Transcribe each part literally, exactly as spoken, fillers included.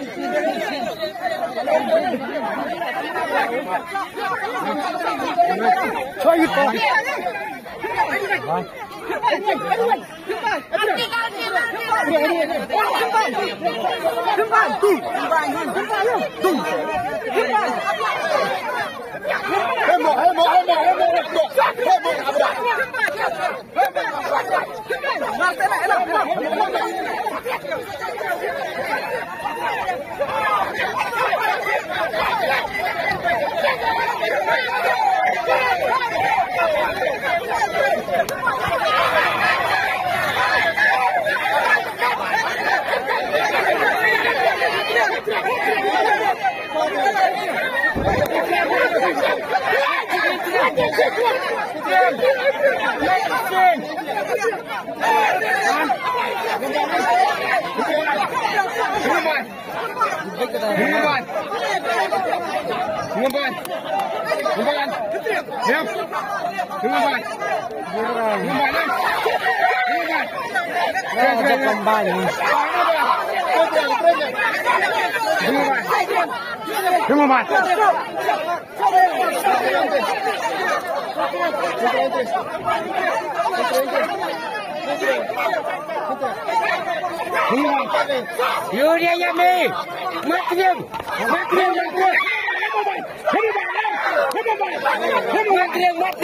Him wan. Him wan. Ïa me. Mat ïa. Mat ïa, mat ïa. Mat ïa, mat ïa. Mat ïa, mat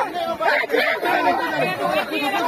ïa.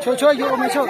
Cho cho yo me cho.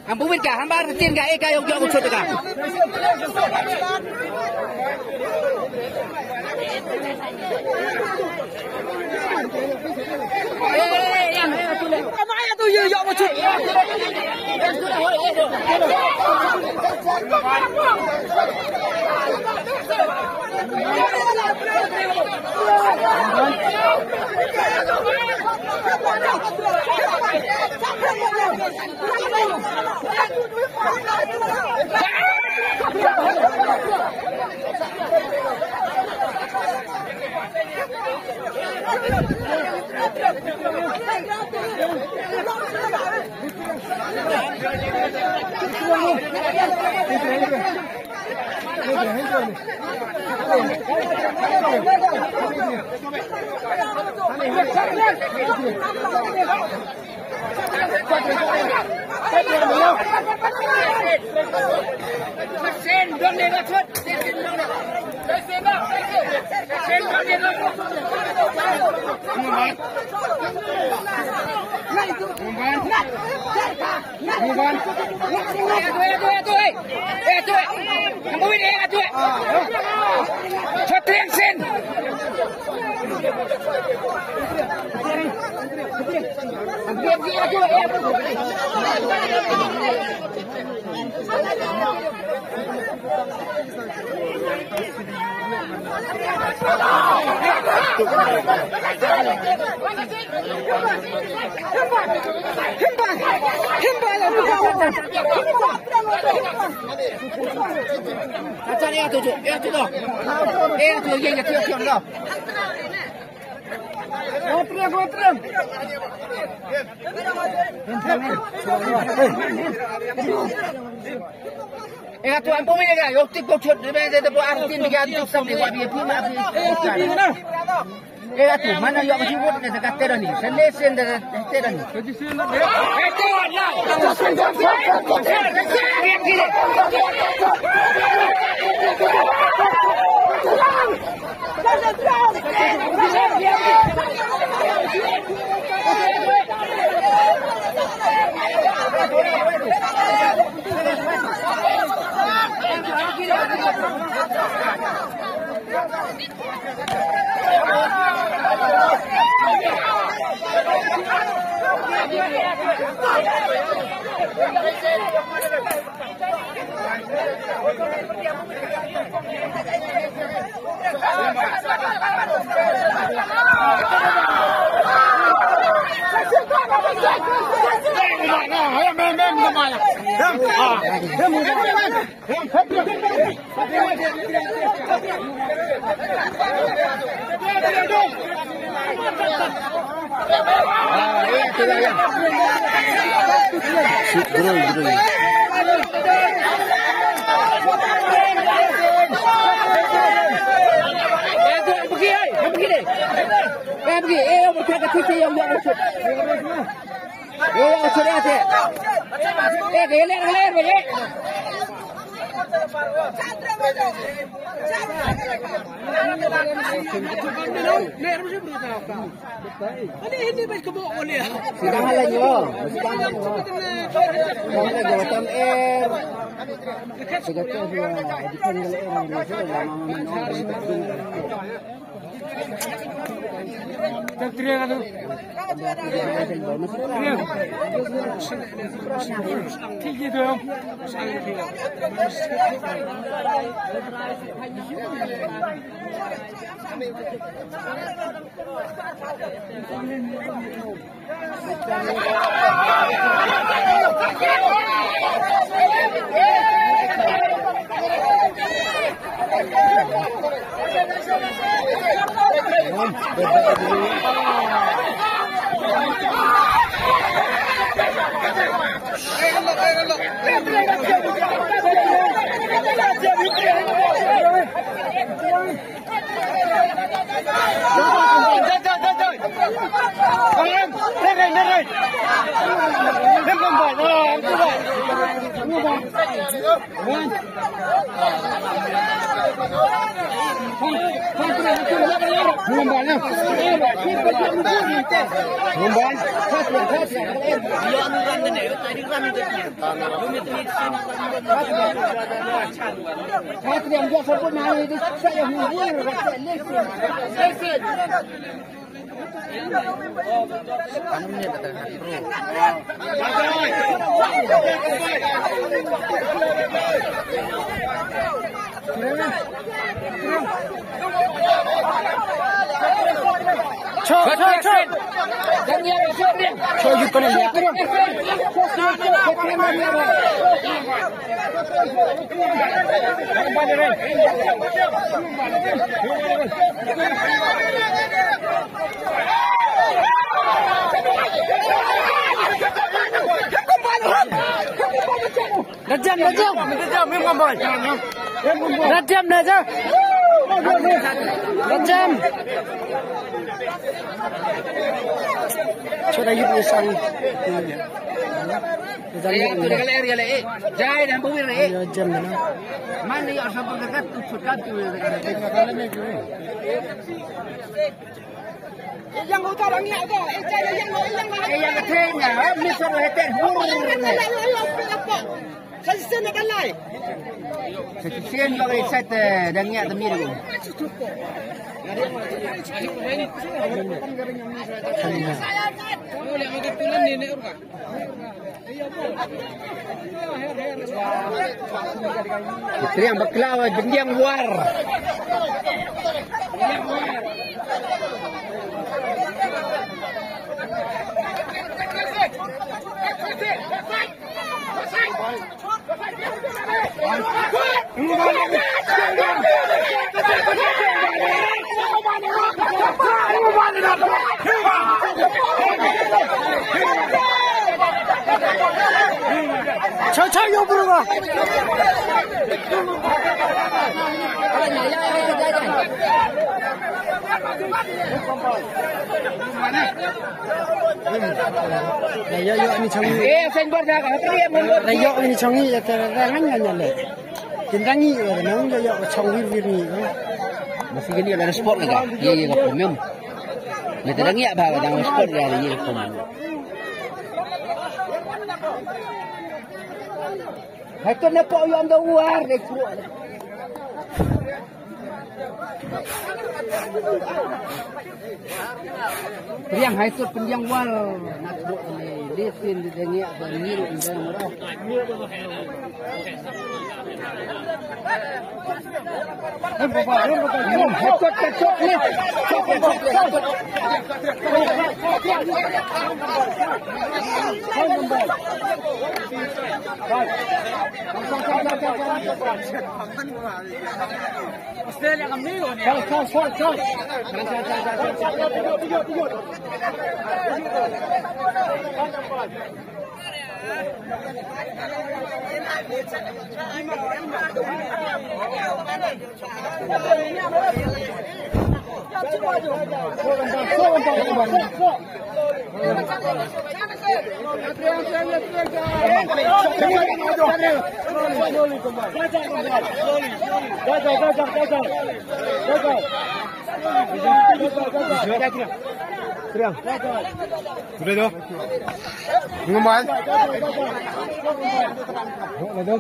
Ang buwin ka, hambar tin ka, eh, ka yung yung sud ka. Eh, tu ampun ni kan, yo tik ko chot, dia ada tu artin dia tu sampai buat dia pun artin. Eh, tu mana yo masih buat ni dekat terani, sendiri sendiri terani. Sida hala nyo, sida hala nyo. Sida hala nyo, tam er. Sida tu, sida, sida, sida, sida, sida, sida, sida, sida, Rajam, rajam. Rajam na ja. Rajam. Choda yip ni sang. Rajam. Jai dan bawir eh. Rajam na. Mana ya sampai dekat tu sudah tu. Yang utar ang iya ko. Eh, jai yang yang yang. Eh, yang ketiga, eh, misal hetek. Kasi sene balai. Kasi sene balai set, eh, dang ya temir. Triang bakla wa bendiang war. Cha cha yo bro ba. Yo yo ni chong. Eh, sen bor ja ka. Yo ni chong ni ya te rangan ya le. Kin dangi yo nang yo yo chong wir wir ni. Masih gini ada sport ka. Ye ye ka pom. Ni te dangi ya ba dang sport ya ye pom. Hai tu ne po yo ando war de kru. Riang hai tu pendiang wal na kru ni. Lisin di dangi ya ba ni ru dan murah. Sudah tu. Ngumbai. Ngumbai.